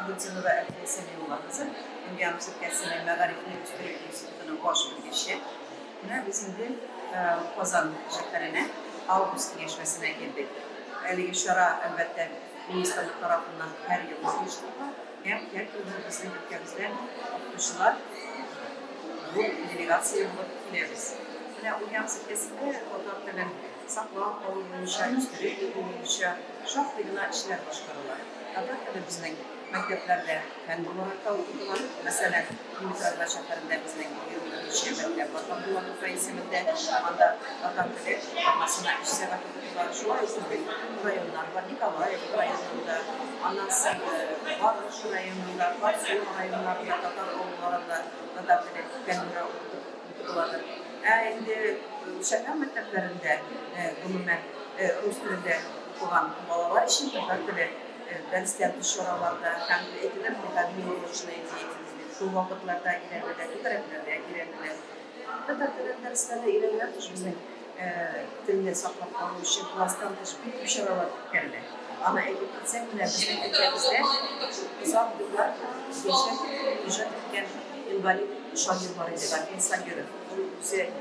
Фәхретдинова Әлфия Сәмиулла кызы, Ульяновск өлкәсенең мәгарифне үстерү институтының баш белгече. Менә без инде Казан шәһәренә август киңәшмәсенә килдек. Әлеге чара, әлбәттә, министрлык тарафыннан һәр елны оештырыла һәм һәр елны безнең өлкәбездән укытучылар зур делегация булып киләбез. Менә Ульяновск өлкәсендә татар телен саклап калу буенча, үстереп китү буенча шактый гына эшләр башкарыла. Татар теле безнең мәктәпләрдә фән буларак та укытыла. Мәсәлән, Димитровград шәһәрендә безнең 22 нче мәктәп бар Габдулла Тукай исемендә. Анда татар теле атнасына өч сәгать укытыла. Шулай ук безнең районнар бар, Николаевка районында, аннан соң Барыш районында, Карсун районнарында, татар авылларында татар теле фән буларак укытыладыр. Ә инде шәһәр мәктәпләрендә, гомумән, рус телендә укыган балалар өчен татар теле дәрестән тыш чараларда һәм әйтелер внеурочная деятельность дип, шул вакытларда өйрәнелә, түгәрәкләрдә өйрәнелә. Татар телен дәресләрдә өйрәнүдән тыш безнең телне саклап калу өчен класстан тыш бик күп чаралар үткәрелә. Аны әйтеп китсәк, менә безнең өлкәбездә озак еллар яшәп, иҗат иткән инвалид шагыйрь бар иде, Габдин Сабиров. Ул үзе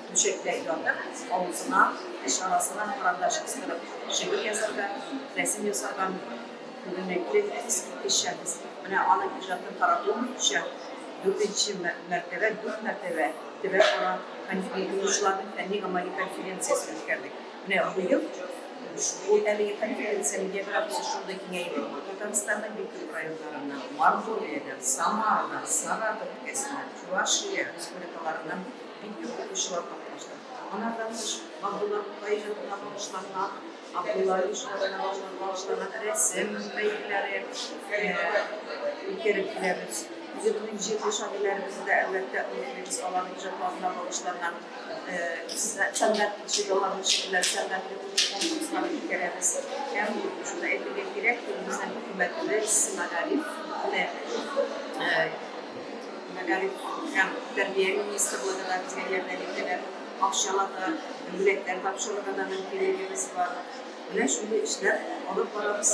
түшәктә ятып, авызына, теш арасына карандаш кыстырып шигырь язарга, рәсем ясарга күренекле, искиткеч шәхес. Менә аның иҗатын тарату буенча дүртенче мәртәбә, дүрт мәртәбә төбәкара укучыларның фәнни-гамәли конференциясен үткәрдек. Менә быел ул әлеге конференциянең географиясе шундый киңәйде, Татарстанның бик күп районнарыннан, Мордовиядән, Самарадан, Саратов өлкәсеннән, Чувашия республикаларыннан бик күп укучылар катнашты. Анардан тыш, Габдулла Тукай иҗатына багышланган, Абдулла Алиш иҗатына багышланган рәсем бәйгеләре үткәреп киләбез. Үзебезнең җирле шагыйрьләребезне дә, әлбәттә, онытмыйбыз, аларның иҗатларына багышланган сәнгать шигырьләрен, шигырьләр сәнгатьле конкурслар үткәрәбез. Һәм шуны әйтергә кирәк, безнең хөкүмәтебез мәгариф Мәгариф һәм тәрбия министрлыгы да безгә ярдәм итәләр. Акчалата бүләкләр тапшырырга да мөмкинлегебез бар. Менә шундый эшләр алып барабыз.